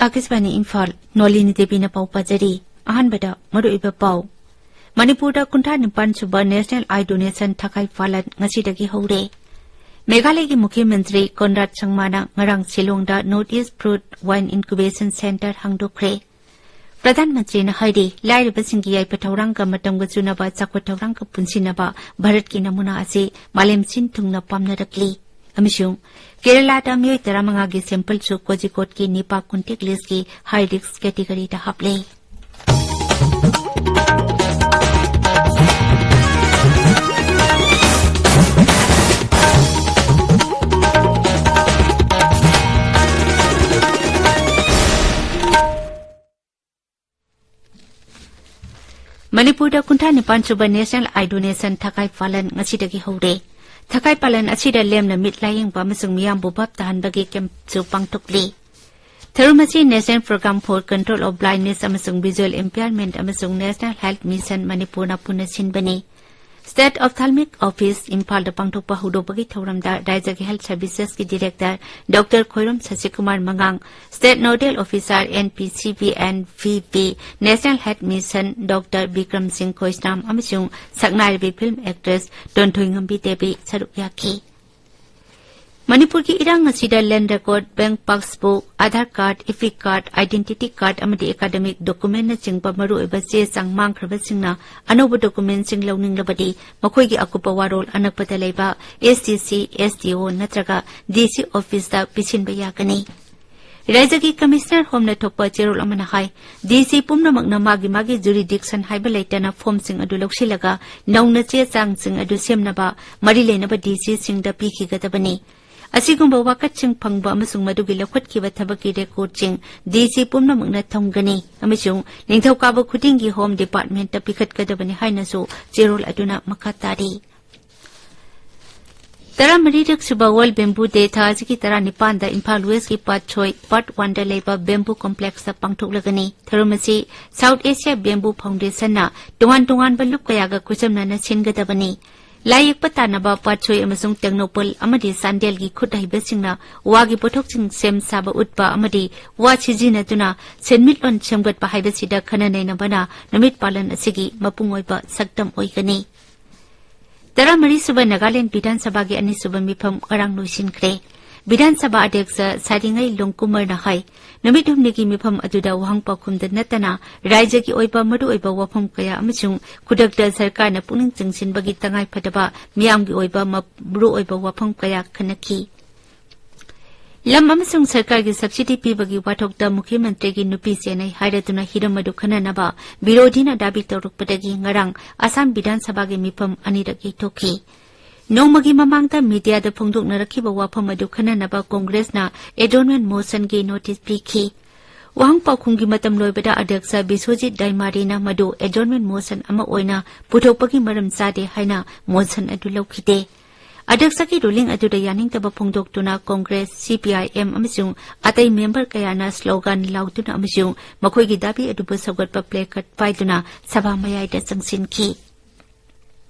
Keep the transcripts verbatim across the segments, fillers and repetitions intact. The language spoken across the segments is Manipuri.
ꯑꯥꯀꯥꯁꯕꯥꯅꯤ ꯏꯝꯐꯥꯜ, ꯅꯣꯂꯤꯅꯤ ꯗꯦꯕꯤꯅ ꯄꯥꯎ ꯄꯥꯖꯔꯤ꯫ ꯑꯍꯥꯟꯕꯗ ꯃꯔꯨꯑꯣꯏꯕ ꯄꯥꯎ꯫ ꯃꯅꯤꯄꯨꯔꯗ ꯀꯨꯟꯊ꯭ꯔꯥ ꯅꯤꯄꯥꯟ ꯁꯨꯕ National Eye Donation ꯊꯈꯥꯏ ꯄꯥꯂꯟ ꯉꯁꯤꯗꯒꯤ ꯍꯧꯔꯦ꯫ ꯃꯦꯘꯥꯂꯌꯒꯤ ꯃꯨꯈ꯭ꯌ ꯃꯟꯇ꯭ꯔꯤ ꯀꯣꯟꯔꯥꯗ ꯁꯪꯃꯥꯅ ꯉꯔꯥꯡ ꯁꯤꯂꯣꯡꯗ North East Fruit Wine Incubation Centre ꯍꯥꯡꯗꯣꯛꯈ꯭ꯔꯦ꯫ ꯄ꯭ꯔꯙꯥꯟ ꯃꯟꯇ꯭ꯔꯤꯅ ꯍꯥꯏꯔꯤ, ꯂꯥꯏꯔꯕꯁꯤꯡꯒꯤ ꯌꯥꯏꯐ ꯊꯧꯔꯥꯡꯒ ꯃꯇꯝꯒ ꯆꯨꯅꯕ ꯆꯥꯎꯈꯠ ꯊꯧꯔꯥꯡꯒ ꯄꯨꯟꯁꯤꯟꯅꯕ ꯚꯥꯔꯠꯀꯤ ꯅꯃꯨꯅꯥ ꯑꯁꯤ ꯃꯥꯂꯦꯝ ꯁꯤꯟ ꯊꯨꯡꯅ ꯄꯥꯝꯅꯔꯛꯂꯤ꯫ ꯑꯃꯁꯨꯡ ꯀꯦꯔꯂꯥꯗ ꯃꯤꯑꯣꯏ ꯇꯔꯥꯃꯉꯥꯒꯤ sample ꯁꯨ ꯀꯣꯖꯤꯀꯣꯗꯀꯤ ꯅꯤꯄꯥ contact list ꯀꯤ high risk category ꯗ ꯍꯥꯞꯂꯦ꯫ ꯃꯅꯤꯄꯨꯔꯗ ꯀꯨꯟꯊ꯭ꯔꯥ ꯅꯤꯄꯥꯟ ꯁꯨꯕ National Eye Donation ꯊꯈꯥꯏ ꯄꯥꯂꯟ ꯉꯁꯤꯗꯒꯤ ꯍꯧꯔꯦ꯫ ꯊꯈꯥꯏ ꯄꯥꯂꯟ ꯑꯁꯤꯗ ꯂꯦꯝꯅ ꯃꯤꯠ ꯂꯥꯌꯦꯡꯕ ꯑꯃꯁꯨꯡ ꯃꯤꯌꯥꯝꯕꯨ ꯚꯥꯞ ꯇꯥꯍꯟꯕꯒꯤ camp ꯁꯨ ꯄꯥꯡꯊꯣꯛꯂꯤ꯫ ꯊꯧꯔꯝ ꯑꯁꯤ National Program for Control of Blindness ꯑꯃꯁꯨꯡ Visual Impairment ꯑꯃꯁꯨꯡ National Health Mission ꯃꯅꯤꯄꯨꯔꯅ ꯄꯨꯟꯅ ꯁꯤꯟꯕꯅꯤ꯫ State Ophthalmic Office ꯏꯝꯐꯥꯜꯗ ꯄꯥꯡꯊꯣꯛꯄ ꯍꯧꯗꯣꯛꯄꯒꯤ ꯊꯧꯔꯝꯗ ꯔꯥꯖ꯭ꯌꯒꯤ Health Services ꯀꯤ Director Doctor Khoirom ꯁꯁꯤꯀꯨꯃꯥꯔ ꯃꯉꯥꯡ, State Nodal Officer N P C B and V P, National Health Mission Doctor Bikram ꯁꯤꯡ ꯈꯣꯏꯁꯅꯥꯝ ꯑꯃꯁꯨꯡ ꯁꯛꯅꯥꯏꯔꯕꯤ film actress ꯇꯣꯟꯊꯣꯏꯉꯝꯕꯤ ꯗꯦꯕꯤ ꯁꯔꯨꯛ ꯌꯥꯈꯤ꯫ ꯃꯅꯤꯄꯨꯔꯒꯤ ꯏꯔꯥꯡ ꯑꯁꯤꯗ land record, bank passbook, Aadhaar card, EPIC card, identity card ꯑꯃꯗꯤ academic document ꯅꯆꯤꯡꯕ ꯃꯔꯨꯑꯣꯏꯕ ꯆꯦ ꯆꯥꯡ ꯃꯥꯡꯈ꯭ꯔꯕꯁꯤꯡꯅ ꯑꯅꯧꯕ document ꯁꯤꯡ ꯂꯧꯅꯤꯡꯂꯕꯗꯤ ꯃꯈꯣꯏꯒꯤ ꯑꯀꯨꯞꯄ ꯋꯥꯔꯣꯜ ꯑꯅꯛꯄꯗ ꯂꯩꯕ S D C, S D O ꯅꯠꯇ꯭ꯔꯒ D C office ꯇ ꯄꯤꯁꯤꯟꯕ ꯌꯥꯒꯅꯤ꯫ ꯔꯥꯖ꯭ꯌꯒꯤ Commissioner Home ꯅ ꯊꯣꯛꯄ ꯆꯦꯔꯣꯜ ꯑꯃꯅ ꯍꯥꯏ, D C ꯄꯨꯝꯅꯃꯛꯅ ꯃꯥꯒꯤ ꯃꯥꯒꯤ jurisdiction ꯍꯥꯏꯕ ꯂꯩꯇꯅ form ꯁꯤꯡ ꯑꯗꯨ ꯂꯧꯁꯤꯜꯂꯒ ꯅꯧꯅ ꯆꯦ ꯆꯥꯡꯁꯤꯡ ꯑꯗꯨ ꯁꯦꯝꯅꯕ ꯃꯔꯤ ꯂꯩꯅꯕ D C ꯁꯤꯡꯗ ꯄꯤꯈꯤꯒꯗꯕꯅꯤ꯫ ꯑꯁꯤꯒꯨꯝꯕ ꯋꯥꯀꯠꯁꯤꯡ ꯐꯪꯕ ꯑꯃꯁꯨꯡ ꯃꯗꯨꯒꯤ ꯂꯧꯈꯠꯈꯤꯕ ꯊꯕꯛꯀꯤ record ꯁꯤꯡ D C ꯄꯨꯝꯅꯃꯛꯅ ꯊꯝꯒꯅꯤ ꯑꯃꯁꯨꯡ ꯅꯤꯡꯊꯧꯀꯥꯕ ꯈꯨꯗꯤꯡꯒꯤ Home Department ꯇ ꯄꯤꯈꯠꯀꯗꯕꯅꯤ ꯍꯥꯏꯅꯁꯨ ꯆꯦꯔꯣꯜ ꯑꯗꯨꯅ ꯃꯈꯥ ꯇꯥꯔꯤ꯫ ꯇꯔꯥꯃꯔꯤꯔꯛ ꯁꯨꯕ World Bamboo Day ꯊꯥ ꯑꯁꯤꯒꯤ ꯇꯔꯥꯅꯤꯄꯥꯟꯗ ꯏꯝꯐꯥꯜ West ꯀꯤ Pathsoi Part One ꯗ ꯂꯩꯕ Bamboo Complex ꯇ ꯄꯥꯡꯊꯣꯛꯂꯒꯅꯤ꯫ ꯊꯧꯔꯝ ꯑꯁꯤ South Asia Bamboo Foundation ꯅ ꯇꯣꯉꯥꯟ ꯇꯣꯉꯥꯟꯕ ꯂꯨꯞ ꯀꯌꯥꯒ ꯈꯨꯠꯁꯝꯅꯅ ꯁꯤꯟꯒꯗꯕꯅꯤ꯫ ꯂꯥꯏ ꯌꯦꯛꯄ ꯇꯥꯟꯅꯕ, ꯄꯥꯠꯁꯣꯏ ꯑꯃꯁꯨꯡ ꯇꯦꯡꯅꯧꯄꯜ ꯑꯃꯗꯤ ꯆꯥꯟꯗꯦꯜꯒꯤ ꯈꯨꯠ ꯍꯩꯕꯁꯤꯡꯅ ꯋꯥꯒꯤ ꯄꯣꯠꯊꯣꯛꯁꯤꯡ ꯁꯦꯝ ꯁꯥꯕ ꯎꯠꯄ ꯑꯃꯗꯤ ꯋꯥ ꯁꯤꯖꯤꯟꯅꯗꯨꯅ ꯁꯦꯟꯃꯤꯠꯂꯣꯟ ꯁꯦꯝꯒꯠꯄ ꯍꯥꯏꯕꯁꯤꯗ ꯈꯟꯅ ꯅꯩꯅꯕꯅ ꯅꯨꯃꯤꯠ ꯄꯥꯂꯟ ꯑꯁꯤꯒꯤ ꯃꯄꯨꯡ ꯑꯣꯏꯕ ꯁꯛꯇꯝ ꯑꯣꯏꯒꯅꯤ꯫ ꯇꯔꯥꯃꯔꯤ ꯁꯨꯕ ꯅꯥꯒꯥꯂꯦꯟ ꯕꯤꯙꯥꯟ ꯁꯚꯥꯒꯤ ꯑꯅꯤꯁꯨꯕ ꯃꯤꯐꯝ ꯉꯔꯥꯡ ꯂꯣꯏꯁꯤꯟꯈ꯭ꯔꯦ꯫ ꯕꯤꯙꯥꯟ ꯁꯚꯥ ꯑꯗ꯭ꯌꯛꯁ ꯁꯥꯔꯤꯉꯩ ꯂꯣꯡꯀꯨꯃꯔꯅ ꯍꯥꯏ, ꯅꯨꯃꯤꯠ ꯍꯨꯝꯅꯤꯒꯤ ꯃꯤꯐꯝ ꯑꯗꯨꯗ ꯋꯥꯍꯪ ꯄꯥꯎꯈꯨꯝꯗ ꯅꯠꯇꯅ ꯔꯥꯖ꯭ꯌꯒꯤ ꯑꯣꯏꯕ ꯃꯔꯨꯑꯣꯏꯕ ꯋꯥꯐꯝ ꯀꯌꯥ ꯑꯃꯁꯨꯡ ꯈꯨꯗꯛꯇ ꯁꯔꯀꯥꯔꯅ ꯄꯨꯛꯅꯤꯡ ꯆꯤꯡꯁꯤꯟꯕꯒꯤ ꯇꯉꯥꯏꯐꯗꯕ ꯃꯤꯌꯥꯝꯒꯤ ꯑꯣꯏꯕ ꯃ-, ꯃꯔꯨꯑꯣꯏꯕ ꯋꯥꯐꯝ ꯀꯌꯥ ꯈꯟꯅꯈꯤ꯫ ꯂꯝ ꯑꯃꯁꯨꯡ ꯁꯔꯀꯥꯔꯒꯤ subsidy ꯄꯤꯕꯒꯤ ꯋꯥꯊꯣꯛꯇ ꯃꯨꯈ꯭ꯌ ꯃꯟꯇ꯭ꯔꯤꯒꯤ ꯅꯨꯄꯤ ꯆꯦꯟꯅꯩ ꯍꯥꯏꯔꯗꯨꯅ ꯍꯤꯔꯝ ꯑꯗꯨ ꯈꯟꯅꯅꯕ ꯕꯤꯔꯣꯙꯤꯅ ꯗꯥꯕꯤ ꯇꯧꯔꯛꯄꯗꯒꯤ ꯉꯔꯥꯡ ꯑꯁꯥꯝ ꯕꯤꯙꯥꯟ ꯁꯚꯥꯒꯤ ꯃꯤꯐꯝ ꯑꯅꯤꯔꯛ ꯌꯩꯊꯣꯛꯈꯤ꯫ ꯅꯣꯡꯃꯒꯤ ꯃꯃꯥꯡꯗ ꯃꯤꯗꯤꯌꯥꯗ ꯐꯣꯡꯗꯣꯛꯅꯔꯛꯈꯤꯕ ꯋꯥꯐꯝ ꯑꯗꯨ ꯈꯟꯅꯅꯕ ꯀꯣꯡꯒ꯭ꯔꯦꯁꯅ adjournment motionꯒꯤ notice ꯄꯤꯈꯤ꯫ ꯋꯥꯍꯪ ꯄꯥꯎꯈꯨꯝꯒꯤ ꯃꯇꯝ ꯂꯣꯏꯕꯗ ꯑꯗ꯭ꯌꯛꯁ ꯕꯤꯁ꯭ꯋꯖꯤꯠ ꯗꯥꯏꯃꯥꯔꯤꯅ ꯃꯗꯨ adjournment motion ꯑꯃ ꯑꯣꯏꯅ ꯄꯨꯊꯣꯛꯄꯒꯤ ꯃꯔꯝ ꯆꯥꯗꯦ ꯍꯥꯏꯅ motion ꯑꯗꯨ ꯂꯧꯈꯤꯗꯦ꯫ ꯑꯗ꯭ꯌꯛꯁꯀꯤ ruling ꯑꯗꯨꯗ ꯌꯥꯅꯤꯡꯗꯕ ꯐꯣꯡꯗꯣꯛꯇꯨꯅ ꯀꯣꯡꯒ꯭ꯔꯦꯁ, CPIM ꯑꯃꯁꯨꯡ ꯑꯇꯩ member ꯀꯌꯥꯅ slogan ꯂꯥꯎꯗꯨꯅ ꯑꯃꯁꯨꯡ ꯃꯈꯣꯏꯒꯤ ꯗꯥꯕꯤ ꯑꯗꯨꯕꯨ ꯁꯧꯒꯠꯄ placard ꯄꯥꯏꯗꯨꯅ ꯁꯚꯥ ꯃꯌꯥꯏꯗ ꯆꯪꯁꯤꯟꯈꯤ꯫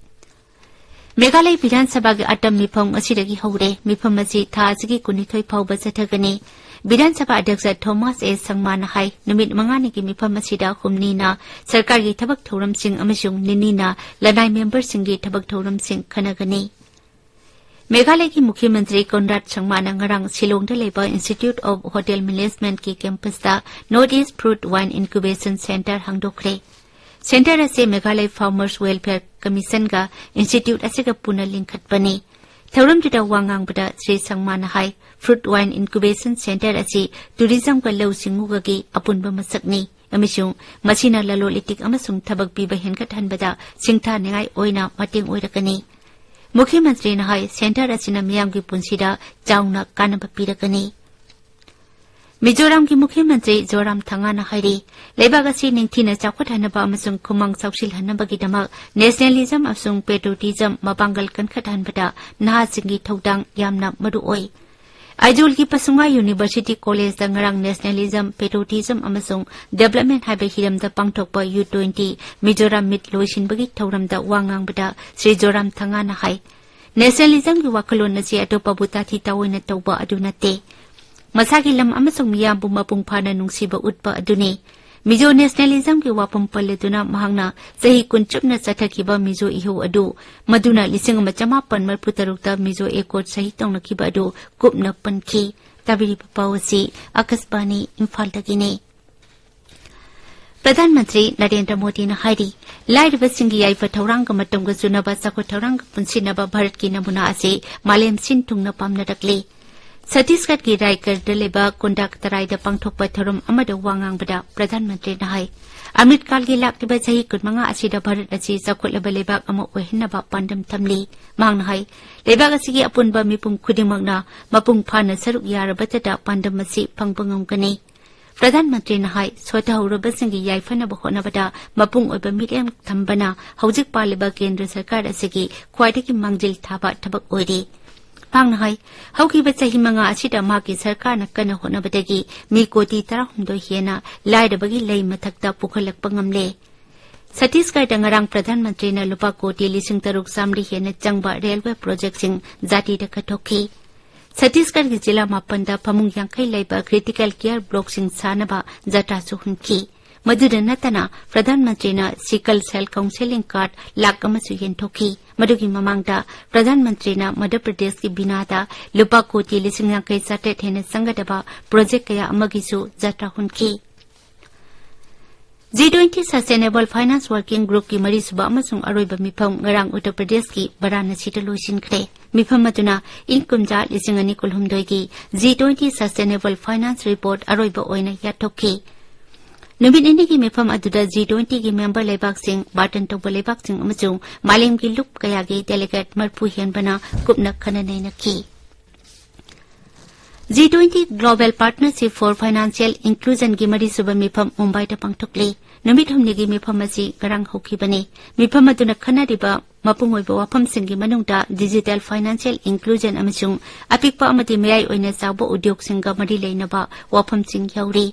ꯃꯦꯘꯥꯂꯌ ꯕꯤꯙꯥꯟ ꯁꯚꯥꯒꯤ ꯑꯇꯝ ꯃꯤꯐꯝ ꯉꯁꯤꯗꯒꯤ ꯍꯧꯔꯦ꯫ ꯃꯤꯐꯝ ꯑꯁꯤ ꯊꯥ ꯑꯁꯤꯒꯤ ꯀꯨꯟꯅꯤꯊꯣꯏ ꯐꯥꯎꯕ ꯆꯠꯊꯒꯅꯤ꯫ ꯕꯤꯙꯥꯟ ꯁꯚꯥ ꯑꯗ꯭ꯌꯛꯁ ꯊꯣꯃꯥꯁ ꯑꯦ ꯁꯪꯃꯥꯅ ꯍꯥꯏ, ꯅꯨꯃꯤꯠ ꯃꯉꯥꯅꯤꯒꯤ ꯃꯤꯐꯝ ꯑꯁꯤꯗ ꯍꯨꯝꯅꯤꯅ ꯁꯔꯀꯥꯔꯒꯤ ꯊꯕꯛ ꯊꯧꯔꯝꯁꯤꯡ ꯑꯃꯁꯨꯡ ꯅꯤꯅꯤꯅ ꯂꯅꯥꯏ memberꯁꯤꯡꯒꯤ ꯊꯕꯛ ꯊꯧꯔꯝꯁꯤꯡ ꯈꯟꯅꯒꯅꯤ꯫ ꯃꯦꯘꯥꯂꯌꯒꯤ ꯃꯨꯈ꯭ꯌ ꯃꯟꯇ꯭ꯔꯤ ꯀꯣꯟꯔꯥꯗ ꯁꯪꯃꯥꯅ ꯉꯔꯥꯡ ꯁꯤꯂꯣꯡꯗ ꯂꯩꯕ Institute of Hotel Managementꯀꯤ campusꯇ North East Fruit Wine Incubation Centre ꯍꯥꯡꯗꯣꯛꯈ꯭ꯔꯦ꯫ Centre ꯑꯁꯤ Meghalaya Farmers Welfare Commissionꯒ institute ꯑꯁꯤꯒ ꯄꯨꯟꯅ ꯂꯤꯡꯈꯠꯄꯅꯤ꯫ ꯊꯧꯔꯝꯗꯨꯗ ꯋꯥ ꯉꯥꯡꯕꯗ ꯁ꯭ꯔꯤ ꯁꯪꯃꯥꯅ ꯍꯥꯏ, Fruit Wine Incubation Centre ꯑꯁꯤ tourismꯒ ꯂꯧꯎ ꯁꯤꯡꯎꯒꯒꯤ ꯑꯄꯨꯟꯕ ꯃꯁꯛꯅꯤ ꯑꯃꯁꯨꯡ ꯃꯁꯤꯅ ꯂꯂꯣꯟ ꯏꯇꯤꯛ ꯑꯃꯁꯨꯡ ꯊꯕꯛ ꯄꯤꯕ ꯍꯦꯟꯒꯠꯍꯟꯕꯗ ꯁꯤꯡꯊꯥꯅꯤꯡꯉꯥꯏ ꯑꯣꯏꯅ ꯃꯇꯦꯡ ꯑꯣꯏꯔꯛꯀꯅꯤ꯫ ꯃꯨꯈ꯭ꯌ ꯃꯟꯇ꯭ꯔꯤꯅ ꯍꯥꯏ, centre ꯑꯁꯤꯅ ꯃꯤꯌꯥꯝꯒꯤ ꯄꯨꯟꯁꯤꯗ ꯆꯥꯎꯅ ꯀꯥꯟꯅꯕ ꯄꯤꯔꯒꯅꯤ꯫ ꯃꯤꯖꯣꯔꯥꯝꯒꯤ ꯃꯨꯈ꯭ꯌ ꯃꯟꯇ꯭ꯔꯤ ꯖꯣꯔꯥꯝ ꯊꯪꯒꯥꯅ ꯍꯥꯏꯔꯤ, ꯂꯩꯕꯥꯛ ꯑꯁꯤ ꯅꯤꯡꯊꯤꯅ ꯆꯥꯎꯈꯠꯍꯟꯅꯕ ꯑꯃꯁꯨꯡ ꯈꯨꯃꯥꯡ ꯆꯥꯎꯁꯤꯜꯍꯟꯅꯕꯒꯤꯗꯃꯛ nationalism ꯑꯃꯁꯨꯡ patriotism ꯃꯄꯥꯡꯒꯜ ꯀꯟꯈꯠꯍꯟꯕꯗ ꯅꯍꯥꯁꯤꯡꯒꯤ ꯊꯧꯗꯥꯡ ꯌꯥꯝꯅ ꯃꯔꯨ ꯑꯣꯏ꯫ ꯑꯥꯏꯖꯣꯜꯒꯤ ꯄꯁꯨꯉꯥ ꯌꯨꯅꯤꯚꯔꯁꯤꯇꯤ ꯀꯣꯂꯦꯖꯇ ꯉꯔꯥꯡ Nationalism, Patriotism ꯑꯃꯁꯨꯡ Development ꯍꯥꯏꯕ ꯍꯤꯔꯝꯗ ꯄꯥꯡꯊꯣꯛꯄ U twenty Mizoram Meet ꯂꯣꯏꯁꯤꯟꯕꯒꯤ ꯊꯧꯔꯝꯗ ꯋꯥ ꯉꯥꯡꯕꯗ ꯁ꯭ꯔꯤ ꯖꯣꯔꯥꯝ ꯊꯪꯒꯥꯅ ꯍꯥꯏ, Nationalismꯒꯤ ꯋꯥꯈꯜꯂꯣꯟ ꯑꯁꯤ ꯑꯇꯣꯞꯄꯕꯨ ꯇꯥꯊꯤ ꯇꯥꯑꯣꯏꯅ ꯇꯧꯕ ꯑꯗꯨ ꯅꯠꯇꯦ꯫ ꯃꯁꯥꯒꯤ ꯂꯝ ꯑꯃꯁꯨꯡ ꯃꯤꯌꯥꯝꯕꯨ ꯃꯄꯨꯡ ꯐꯥꯅ ꯅꯨꯡꯁꯤꯕ ꯎꯠꯄ ꯑꯗꯨꯅꯤ꯫ Mizo Nationalismꯒꯤ ꯋꯥꯐꯝ ꯄꯜꯂꯗꯨꯅ ꯃꯍꯥꯛꯅ ꯆꯍꯤ ꯀꯨꯟ ꯆꯨꯞꯅ ꯆꯠꯊꯈꯤꯕ ꯃꯤꯖꯣ ꯏꯍꯧ ꯑꯗꯨ, ꯃꯗꯨꯅ ꯂꯤꯁꯤꯡ ꯑꯃ ꯆꯃꯥꯄꯟ ꯃꯔꯤꯐꯨ ꯇꯔꯨꯛꯇ Mizo Accord ꯁꯍꯤ ꯇꯧꯅꯈꯤꯕ ꯑꯗꯨ ꯀꯨꯞꯅ ꯄꯟꯈꯤ꯫ ꯇꯥꯕꯤꯔꯤꯕ ꯄꯥꯎ ꯑꯁꯤ ꯑꯀꯥꯁꯕꯥꯅꯤ ꯏꯝꯐꯥꯜꯗꯒꯤꯅꯤ꯫ ꯄ꯭ꯔꯙꯥꯟ ꯃꯟꯇ꯭ꯔꯤ ꯅꯔꯦꯟꯗ꯭ꯔ ꯃꯣꯗꯤꯅ ꯍꯥꯏꯔꯤ, ꯂꯥꯏꯔꯕꯁꯤꯡꯒꯤ ꯌꯥꯏꯐ ꯊꯧꯔꯥꯡꯒ ꯃꯇꯝꯒ ꯆꯨꯅꯕ ꯆꯥꯎꯈꯠ ꯊꯧꯔꯥꯡꯒ ꯄꯨꯟꯁꯤꯟꯅꯕ ꯚꯥꯔꯠꯀꯤ ꯅꯃꯨꯅꯥ ꯑꯁꯤ ꯃꯥꯂꯦꯝ ꯁꯤꯟ ꯊꯨꯡꯅ ꯄꯥꯝꯅꯔꯛꯂꯤ꯫ ꯁꯠꯇꯤꯁꯒꯔꯒꯤ ꯔꯥꯏꯒꯔꯗ ꯂꯩꯕ ꯀꯨꯟꯗꯥꯛ ꯇꯔꯥꯏꯗ ꯄꯥꯡꯊꯣꯛꯄ ꯊꯧꯔꯝ ꯑꯃꯗ ꯋꯥ ꯉꯥꯡꯕꯗ ꯄ꯭ꯔꯙꯥꯟ ꯃꯟꯇ꯭ꯔꯤꯅ ꯍꯥꯏ, ꯑꯃ꯭ꯔꯤꯠꯀꯥꯜꯒꯤ ꯂꯥꯛꯂꯤꯕ ꯆꯍꯤ ꯀꯨꯟꯃꯉꯥ ꯑꯁꯤꯗ ꯚꯥꯔꯠ ꯑꯁꯤ ꯆꯥꯎꯈꯠꯂꯕ ꯂꯩꯕꯥꯛ ꯑꯃ ꯑꯣꯏꯍꯟꯅꯕ ꯄꯥꯟꯗꯝ ꯊꯝꯂꯤ꯫ ꯃꯍꯥꯛꯅ ꯍꯥꯏ, ꯂꯩꯕꯥꯛ ꯑꯁꯤꯒꯤ ꯑꯄꯨꯟꯕ ꯃꯤꯄꯨꯝ ꯈꯨꯗꯤꯡꯃꯛꯅ ꯃꯄꯨꯡ ꯐꯥꯅ ꯁꯔꯨꯛ ꯌꯥꯔꯕꯇꯗ ꯄꯥꯟꯗꯝ ꯑꯁꯤ ꯐꯪꯕ ꯉꯝꯒꯅꯤ꯫ ꯄ꯭ꯔꯙꯥꯟ ꯃꯟꯇ꯭ꯔꯤꯅ ꯍꯥꯏ, ꯁꯣꯊꯍꯧꯔꯕꯁꯤꯡꯒꯤ ꯌꯥꯏꯐꯅꯕ ꯍꯣꯠꯅꯕꯗ ꯃꯄꯨꯡ ꯑꯣꯏꯕ ꯃꯤꯠꯌꯦꯡ ꯊꯝꯕꯅ ꯍꯧꯖꯤꯛ ꯄꯥꯜꯂꯤꯕ ꯀꯦꯟꯗ꯭ꯔ ꯁꯔꯀꯥꯔ ꯑꯁꯤꯒꯤ ꯈ꯭ꯋꯥꯏꯗꯒꯤ ꯃꯥꯡꯖꯤꯜ ꯊꯥꯕ ꯊꯕꯛ ꯑꯣꯏꯔꯤ꯫ ꯃꯍꯥꯛꯅ ꯍꯥꯏ, ꯍꯧꯈꯤꯕ ꯆꯍꯤ ꯃꯉꯥ ꯑꯁꯤꯗ ꯃꯍꯥꯛꯀꯤ ꯁꯔꯀꯥꯔꯅ ꯀꯟꯅ ꯍꯣꯠꯅꯕꯗꯒꯤ ꯃꯤ ꯀꯣꯇꯤ ꯇꯔꯥꯍꯨꯝꯗꯣꯏ ꯍꯦꯟꯅ ꯂꯥꯏꯔꯕꯒꯤ ꯂꯩ ꯃꯊꯛꯇ ꯄꯨꯈꯠꯂꯛꯄ ꯉꯝꯂꯦ꯫ ꯁꯠꯇꯤꯁꯒꯔꯗ ꯉꯔꯥꯡ ꯄ꯭ꯔꯙꯥꯟ ꯃꯟꯇ꯭ꯔꯤꯅ ꯂꯨꯄꯥ ꯀꯣꯇꯤ ꯂꯤꯁꯤꯡ ꯇꯔꯨꯛ ꯆꯥꯃꯔꯤ ꯍꯦꯟꯅ ꯆꯪꯕ ꯔꯦꯜꯋꯦ ꯄ꯭ꯔꯣꯖꯦꯛꯁꯤꯡ ꯖꯥꯇꯤꯗ ꯀꯠꯊꯣꯛꯈꯤ꯫ ꯁꯠꯇꯤꯁꯒꯔꯒꯤ ꯖꯤꯂꯥ ꯃꯥꯄꯟꯗ ꯐꯃꯨꯡ ꯌꯥꯡꯈꯩ ꯂꯩꯕ critical care blockꯁꯤꯡ ꯁꯥꯅꯕ ꯖꯥꯇ꯭ꯔꯥꯁꯨ ꯍꯨꯟꯈꯤ꯫ ꯃꯗꯨꯗ ꯅꯠꯇꯅ ꯄ꯭ꯔꯙꯥꯟ ꯃꯟꯇ꯭ꯔꯤꯅ sickle cell counselling card lakh ꯑꯃꯁꯨ ꯌꯦꯟꯊꯣꯛꯈꯤ꯫ ꯃꯗꯨꯒꯤ ꯃꯃꯥꯡꯗ ꯄ꯭ꯔꯙꯥꯟ ꯃꯟꯇ꯭ꯔꯤꯅ ꯃꯙ꯭ꯌ ꯄ꯭ꯔꯗꯦꯁꯀꯤ ꯕꯤꯅꯥꯗ ꯂꯨꯄꯥ ꯀꯣꯇꯤ ꯂꯤꯁꯤꯡ ꯌꯥꯡꯈꯩ ꯆꯥꯇ꯭ꯔꯦꯠ ꯍꯦꯟꯅ ꯆꯪꯒꯗꯕ ꯄ꯭ꯔꯣꯖꯦꯛ ꯀꯌꯥ ꯑꯃꯒꯤꯁꯨ ꯖꯥꯇ꯭ꯔꯥ ꯍꯨꯟꯈꯤ꯫ G twenty Sustainable Finance Working Groupꯀꯤ ꯃꯔꯤꯁꯨꯕ ꯑꯃꯁꯨꯡ ꯑꯔꯣꯏꯕ ꯃꯤꯐꯝ ꯉꯔꯥꯡ ꯎꯠꯇꯔ ꯄ꯭ꯔꯗꯦꯁꯀꯤ ꯕꯔꯥꯅꯁꯤꯗ ꯂꯣꯏꯁꯤꯟꯈ꯭ꯔꯦ꯫ ꯃꯤꯐꯝ ꯑꯗꯨꯅ ꯏꯪ ꯀꯨꯝꯖꯥ ꯂꯤꯁꯤꯡ ꯑꯅꯤ ꯀꯨꯟꯍꯨꯝꯗꯣꯏꯒꯤ G twenty Sustainable Finance Report ꯑꯔꯣꯏꯕ ꯑꯣꯏꯅ ꯌꯥꯠꯊꯣꯛꯈꯤ꯫ ꯅꯨꯃꯤꯠ ꯅꯤꯅꯤꯒꯤ ꯃꯤꯐꯝ ꯑꯗꯨꯗ G twentyꯒꯤ ꯃꯦꯝꯕꯔ ꯂꯩꯕꯥꯛꯁꯤꯡ, ꯕꯥꯔꯇꯟ ꯇꯧꯕ ꯂꯩꯕꯥꯛꯁꯤꯡ ꯑꯃꯁꯨꯡ ꯃꯥꯂꯦꯝꯒꯤ ꯂꯨꯞ ꯀꯌꯥꯒꯤ ꯗꯦꯂꯤꯒꯦꯠ ꯃꯔꯤꯐꯨ ꯍꯦꯟꯕꯅ ꯀꯨꯞꯅ ꯈꯟꯅ ꯅꯩꯅꯈꯤ꯫ G twenty Global Partnership for Financial Inclusionꯒꯤ ꯃꯔꯤꯁꯨꯕ ꯃꯤꯐꯝ ꯃꯨꯝꯕꯥꯏꯗ ꯄꯥꯡꯊꯣꯛꯂꯤ꯫ ꯅꯨꯃꯤꯠ ꯍꯨꯝꯅꯤꯒꯤ ꯃꯤꯐꯝ ꯑꯁꯤ ꯉꯔꯥꯡ ꯍꯧꯈꯤꯕꯅꯤ꯫ ꯃꯤꯐꯝ ꯑꯗꯨꯅ ꯈꯟꯅꯔꯤꯕ ꯃꯄꯨꯡ ꯑꯣꯏꯕ ꯋꯥꯐꯝꯁꯤꯡꯒꯤ ꯃꯅꯨꯡꯗ digital financial inclusion ꯑꯃꯁꯨꯡ ꯑꯄꯤꯛꯄ ꯑꯃꯗꯤ ꯃꯌꯥꯏ ꯑꯣꯏꯅ ꯆꯥꯎꯕ ꯎꯗ꯭ꯌꯣꯒꯁꯤꯡꯒ ꯃꯔꯤ ꯂꯩꯅꯕ ꯋꯥꯐꯝꯁꯤꯡ ꯌꯥꯎꯔꯤ꯫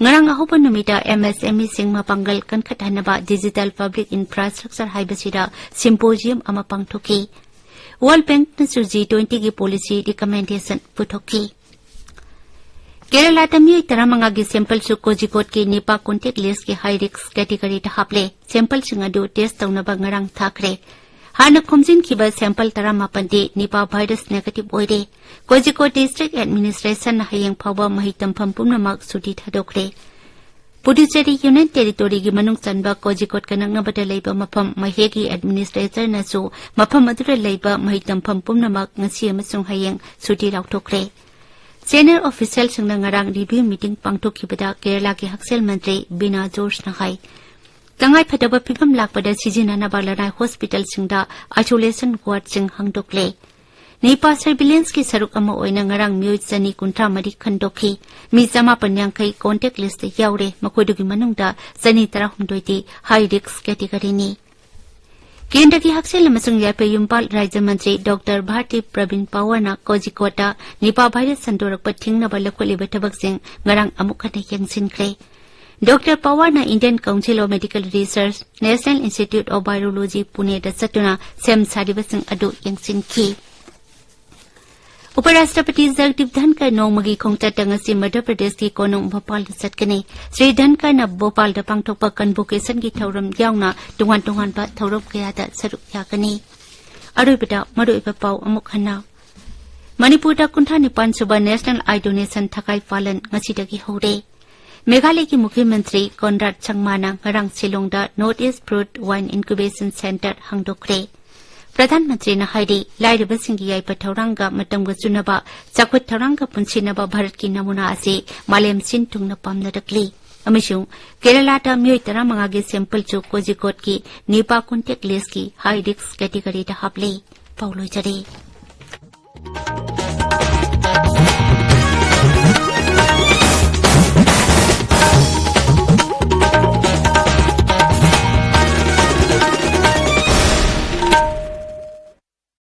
ꯉꯔꯥꯡ ꯑꯍꯧꯕ ꯅꯨꯃꯤꯠꯇ MSMEꯁꯤꯡ ꯃꯄꯥꯡꯒꯜ ꯀꯟꯈꯠꯍꯟꯅꯕ digital public infrastructure ꯍꯥꯏꯕꯁꯤꯗ symposium ꯑꯃ ꯄꯥꯡꯊꯣꯛꯈꯤ꯫ World Bankꯅꯁꯨ G twentyꯒꯤ policy recommendation ꯄꯨꯊꯣꯛꯈꯤ꯫ ꯀꯦꯔꯂꯥꯗ ꯃꯤꯑꯣꯏ ꯇꯔꯥꯃꯉꯥꯒꯤ sampleꯁꯨ ꯀꯣꯖꯤꯀꯣꯗꯀꯤ ꯅꯤꯄꯥ contact listꯀꯤ high risk categoryꯗ ꯍꯥꯞꯂꯦ꯫ Sampleꯁꯤꯡ ꯑꯗꯨ test ꯇꯧꯅꯕ ꯉꯔꯥꯡ ꯊꯥꯈ꯭ꯔꯦ꯫ ꯍꯥꯟꯅ ꯈꯣꯝꯖꯤꯟꯈꯤꯕ sample ꯇꯔꯥꯃꯥꯄꯟꯗꯤ ꯅꯤꯄꯥ virus negative ꯑꯣꯏꯔꯦ꯫ ꯀꯣꯖꯤꯀꯣꯗ district administrationꯅ ꯍꯌꯦꯡ ꯐꯥꯎꯕ ꯃꯍꯩ ꯇꯝꯐꯝ ꯄꯨꯝꯅꯃꯛ ꯁꯨꯇꯤ ꯊꯥꯗꯣꯛꯈ꯭ꯔꯦ꯫ ꯄꯨꯗꯨꯆꯦꯔꯤ Union Territoryꯒꯤ ꯃꯅꯨꯡ ꯆꯟꯕ ꯀꯣꯖꯤꯀꯣꯗꯀ ꯅꯛꯅꯕꯗ ꯂꯩꯕ ꯃꯐꯝ ꯃꯍꯦꯒꯤ administratorꯅꯁꯨ ꯃꯐꯝ ꯑꯗꯨꯗ ꯂꯩꯕ ꯃꯍꯩ ꯇꯝꯐꯝ ꯄꯨꯝꯅꯃꯛ ꯉꯁꯤ ꯑꯃꯁꯨꯡ ꯍꯌꯦꯡ ꯁꯨꯇꯤ ꯂꯥꯎꯊꯣꯛꯈ꯭ꯔꯦ꯫ Senior officialꯁꯤꯡꯅ ꯉꯔꯥꯡ review meeting ꯄꯥꯡꯊꯣꯛꯈꯤꯕꯗ ꯀꯦꯔꯂꯥꯒꯤ ꯍꯛꯁꯦꯜ ꯃꯟꯇ꯭ꯔꯤ ꯕꯤꯅꯥ ꯖꯣꯔꯖꯅ ꯍꯥꯏ, ꯇꯉꯥꯏꯐꯗꯕ ꯐꯤꯚꯝ ꯂꯥꯛꯄꯗ ꯁꯤꯖꯤꯟꯅꯅꯕ ꯂꯅꯥꯏ hospitalꯁꯤꯡꯗ isolation wardꯁꯤꯡ ꯍꯥꯡꯗꯣꯛꯂꯦ꯫ ꯅꯤꯄꯥ surveillanceꯀꯤ ꯁꯔꯨꯛ ꯑꯃ ꯑꯣꯏꯅ ꯉꯔꯥꯡ ꯃꯤꯑꯣꯏ ꯆꯅꯤ ꯀꯨꯟꯊ꯭ꯔꯥ ꯃꯔꯤ ꯈꯟꯗꯣꯛꯈꯤ꯫ ꯃꯤ ꯆꯃꯥꯄꯟ ꯌꯥꯡꯈꯩ contact listꯇ ꯌꯥꯎꯔꯦ꯫ ꯃꯈꯣꯏꯗꯨꯒꯤ ꯃꯅꯨꯡꯗ ꯆꯅꯤ ꯇꯔꯥꯍꯨꯝꯗꯣꯏꯗꯤ high risk categoryꯅꯤ꯫ ꯀꯦꯟꯗ꯭ꯔꯒꯤ ꯍꯛꯁꯦꯜ ꯑꯃꯁꯨꯡ ꯌꯥꯏꯐ ꯌꯨꯝꯕꯥꯜ ꯔꯥꯖ꯭ꯌ ꯃꯟꯇ꯭ꯔꯤ ꯗꯣꯛꯇꯔ ꯚꯥꯔꯇꯤ ꯄ꯭ꯔꯕꯤꯟ ꯄꯋꯥꯔꯅ ꯀꯣꯖꯤꯀꯣꯗꯇ ꯅꯤꯄꯥ virus ꯁꯟꯗꯣꯔꯛꯄ ꯊꯤꯡꯅꯕ ꯂꯧꯈꯠꯂꯤꯕ ꯊꯕꯛꯁꯤꯡ ꯉꯔꯥꯡ ꯑꯃꯨꯛ ꯍꯟꯅ ꯌꯦꯡꯁꯤꯟꯈ꯭ꯔꯦ꯫ ꯗꯣꯛꯇꯔ ꯄꯋꯥꯔꯅ Indian Council of Medical Research, National Institute of Virology, ꯄꯨꯅꯦꯗ ꯆꯠꯇꯨꯅ ꯁꯦꯝ ꯁꯥꯔꯤꯕꯁꯤꯡ ꯑꯗꯨ ꯌꯦꯡꯁꯤꯟꯈꯤ꯫ ꯎꯄꯔꯥꯁꯇ꯭ꯔꯄꯇꯤ ꯖꯒꯗꯤꯞ ꯙꯟꯀꯔ ꯅꯣꯡꯃꯒꯤ ꯈꯣꯡꯆꯠꯇ ꯉꯁꯤ ꯃꯙ꯭ꯌ ꯄ꯭ꯔꯗꯦꯁꯀꯤ ꯀꯣꯅꯨꯡ ꯚꯣꯄꯥꯜꯗ ꯆꯠꯀꯅꯤ꯫ ꯁ꯭ꯔꯤ ꯙꯟꯀꯔꯅ ꯚꯣꯄꯥꯜꯗ ꯄꯥꯡꯊꯣꯛꯄ convocationꯒꯤ ꯊꯧꯔꯝ ꯌꯥꯎꯅ ꯇꯣꯉꯥꯟ ꯇꯣꯉꯥꯟꯕ ꯊꯧꯔꯝ ꯀꯌꯥꯗ ꯁꯔꯨꯛ ꯌꯥꯒꯅꯤ꯫ ꯑꯔꯣꯏꯕꯗ ꯃꯔꯨꯑꯣꯏꯕ ꯄꯥꯎ ꯑꯃꯨꯛ ꯍꯟꯅ꯫ ꯃꯅꯤꯄꯨꯔꯗ ꯀꯨꯟꯊ꯭ꯔꯥ ꯅꯤꯄꯥꯟ ꯁꯨꯕ National Eye Donation ꯊꯈꯥꯏ ꯄꯥꯂꯟ ꯉꯁꯤꯗꯒꯤ ꯍꯧꯔꯦ꯫ ꯃꯦꯘꯥꯂꯌꯒꯤ ꯃꯨꯈ꯭ꯌ ꯃꯟꯇ꯭ꯔꯤ ꯀꯣꯟꯔꯥꯗ ꯁꯪꯃꯥꯅ ꯉꯔꯥꯡ ꯁꯤꯂꯣꯡꯗ North East Fruit Wine Incubation Centre ꯍꯥꯡꯗꯣꯛꯈ꯭ꯔꯦ꯫ ꯄ꯭ꯔꯙꯥꯟ ꯃꯟꯇ꯭ꯔꯤꯅ ꯍꯥꯏꯔꯤ, ꯂꯥꯏꯔꯕꯁꯤꯡꯒꯤ ꯌꯥꯏꯐ ꯊꯧꯔꯥꯡꯒ ꯃꯇꯝꯒ ꯆꯨꯅꯕ ꯆꯥꯎꯈꯠ ꯊꯧꯔꯥꯡꯒ ꯄꯨꯟꯁꯤꯟꯅꯕ ꯚꯥꯔꯠꯀꯤ ꯅꯃꯨꯅꯥ ꯑꯁꯤ ꯃꯥꯂꯦꯝ ꯁꯤꯟ ꯊꯨꯡꯅ ꯄꯥꯝꯅꯔꯛꯂꯤ꯫ ꯑꯃꯁꯨꯡ ꯀꯦꯔꯂꯥꯗ ꯃꯤꯑꯣꯏ ꯇꯔꯥꯃꯉꯥꯒꯤ sampleꯁꯨ ꯀꯣꯖꯤꯀꯣꯗꯀꯤ ꯅꯤꯄꯥ contact listꯀꯤ high risk categoryꯗ ꯍꯥꯞꯂꯤ꯫ ꯄꯥꯎ ꯂꯣꯏꯖꯔꯦ꯫